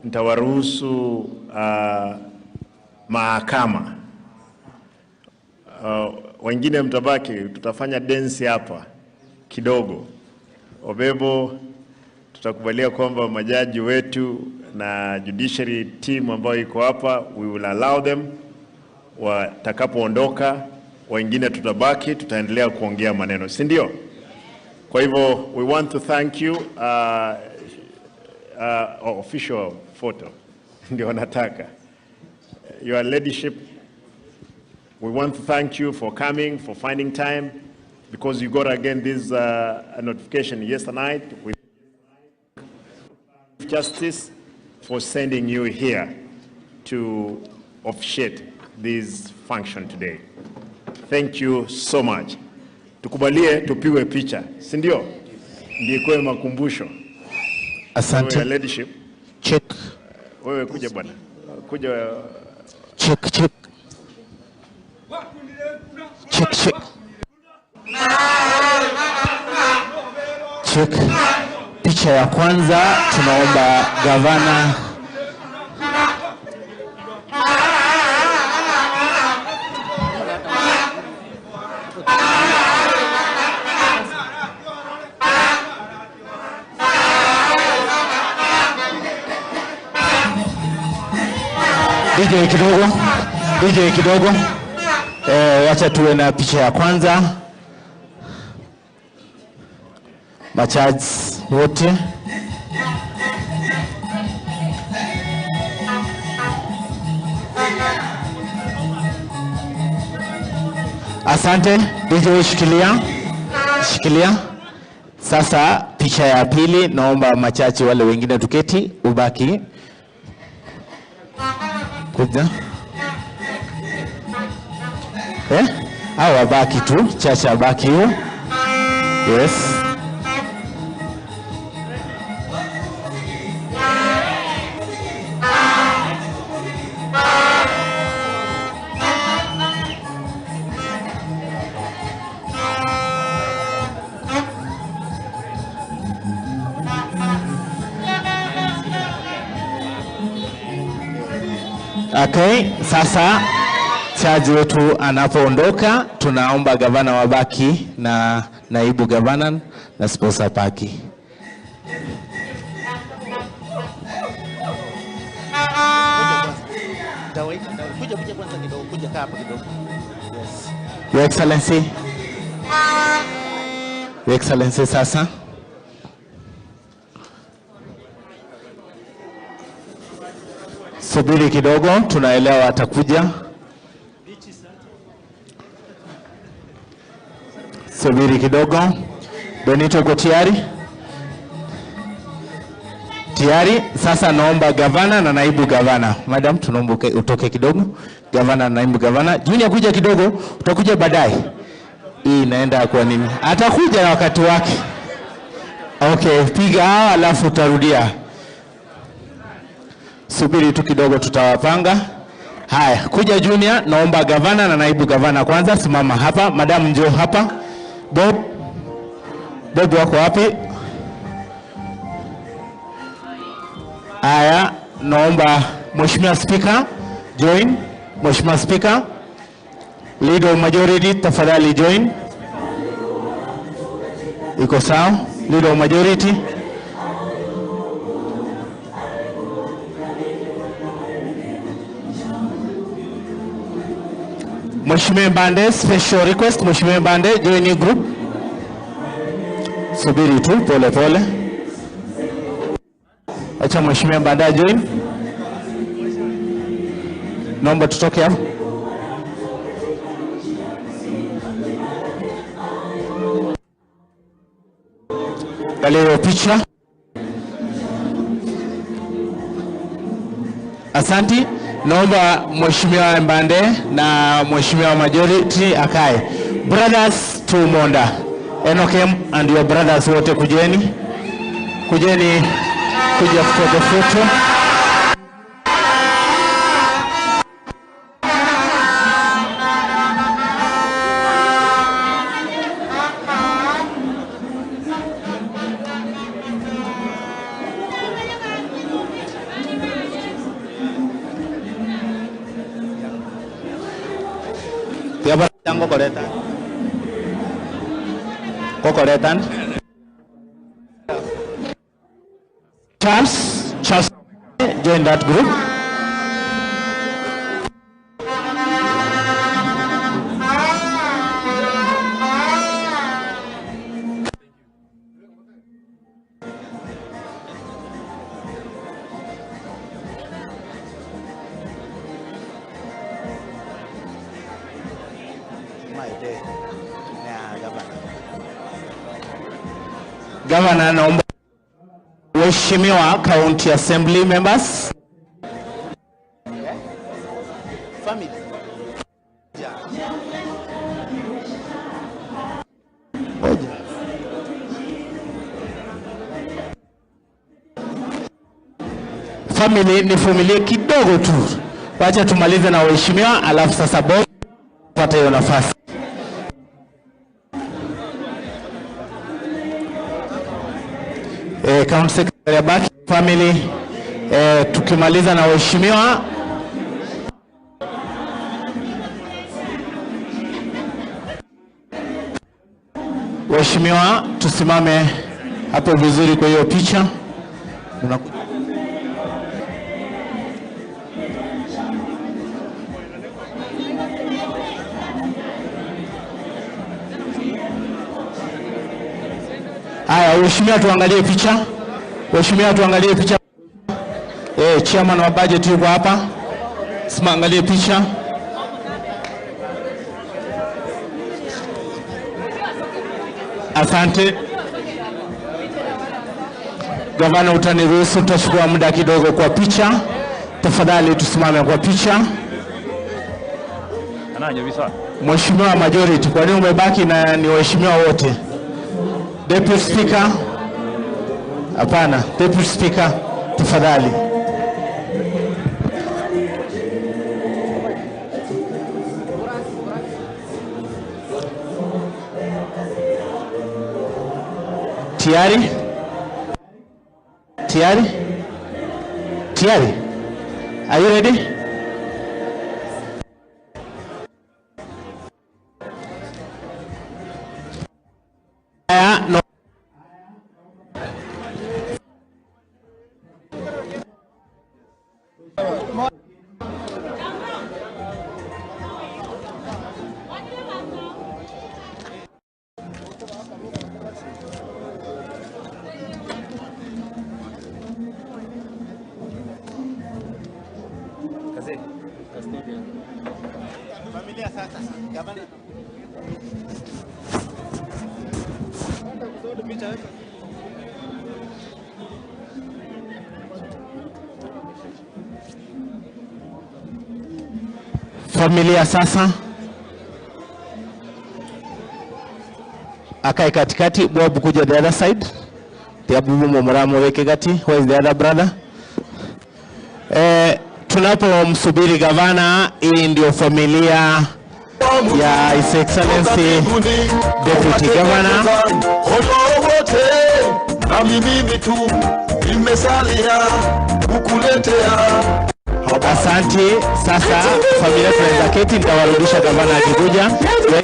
nitawaruhusu mahakama. Wengine mtabaki, tutafanya dance hapa kidogo. Obebo, tutakubalia kwamba majaji wetu na judiciary team ambayo iko hapa, we will allow them. Watakapoondoka, wengine tutabaki, tutaendelea kuongea maneno, si ndio? Kwa hivyo we want to thank you. Official photo ndio nataka. Your Ladyship, we want to thank you for coming, for finding time, because you got again this notification yesterday night with Justice for sending you here to officiate this function today. Thank you so much. Tukubalie tupigwe picha, si ndio? Ndiyo kwa makumbusho. Asante. Your Ladyship. Check. Wewe kuja bwana. Kuja. Check, check. Check, check. Check. Picha ya kwanza tunaomba gavana DJ kidogo, DJ kidogo. Wacha tuwe na picha ya kwanza. Machaji wote. Asante DJ, shikilia. Shikilia. Sasa picha ya pili, naomba machachi wale wengine tuketi, ubaki. Kuja. Au wabaki tu, chacha baki hiyo. Yes. Okay, sasa chaji wetu anapoondoka tunaomba gavana wabaki na naibu gavana na sponsor paki. Your Excellency. Your Excellency sasa. Subiri kidogo, tunaelewa atakuja. Subiri kidogo. Benito, uko tayari? Tayari? Sasa naomba gavana na naibu gavana. Madam, tunaomba utoke kidogo. Gavana na naibu gavana. Junior, kuja kidogo, utakuja baadaye. Hii inaenda kwa nini? Atakuja na wakati wake. Okay, piga hawa alafu utarudia. Subiri tu kidogo, tutawapanga. Haya, kuja Junior, naomba gavana na naibu gavana kwanza, simama hapa. Madam, njoo hapa. Bob, Bob wako wapi? Haya, naomba Mheshimiwa Speaker join. Mheshimiwa Speaker, Leader of Majority tafadhali join. Iko sawa? Leader of Majority. Mheshimiwa Mbande, special request. Mheshimiwa Mbande, join your group. Subiri tu pole pole. Acha Mheshimiwa Mbande join. Naomba tutoke hapo. Angalia picha. Asanti. Naomba Mheshimiwa Mbande na Mheshimiwa Majority akae. Brothers to Monda. Enokem and your brothers wote kujeni. Kujeni kuja kutoka photo. Tango koleta. Kokoletan. Charles, Charles, join that group. Governor, naomba Waheshimiwa County Assembly members. Family. Family nivumilie kidogo tu. Wacha tumalize na waheshimiwa alafu sasa boss pata hiyo nafasi. County Secretary Abaki, family, tukimaliza na waheshimiwa. Waheshimiwa, tusimame hapo vizuri kwa hiyo picha. Haya, waheshimiwa tuangalie picha. Waheshimiwa tuangalie picha. Chairman wa budget yuko hapa. Simangalie picha. Asante. Gavana, utaniruhusu tutachukua muda kidogo kwa picha. Tafadhali tusimame kwa picha. Mheshimiwa majority, kwa nini umebaki na ni waheshimiwa wote? Deputy Speaker. Hapana, Deputy Speaker, tafadhali. Tayari? Tayari? Tayari? Are you ready? No. Familia sasa, gavana. Familia sasa akae katikati. Bob kuja the other side. Tiabubu Muramo weke kati. Where is the other brother? Tunapomsubiri gavana, hii ndio familia ya His Excellency Deputy Governor. Na mimi tu nimesalia kukuletea. Asante. Sasa familia tunaweza keti, nitawarudisha gavana akikuja.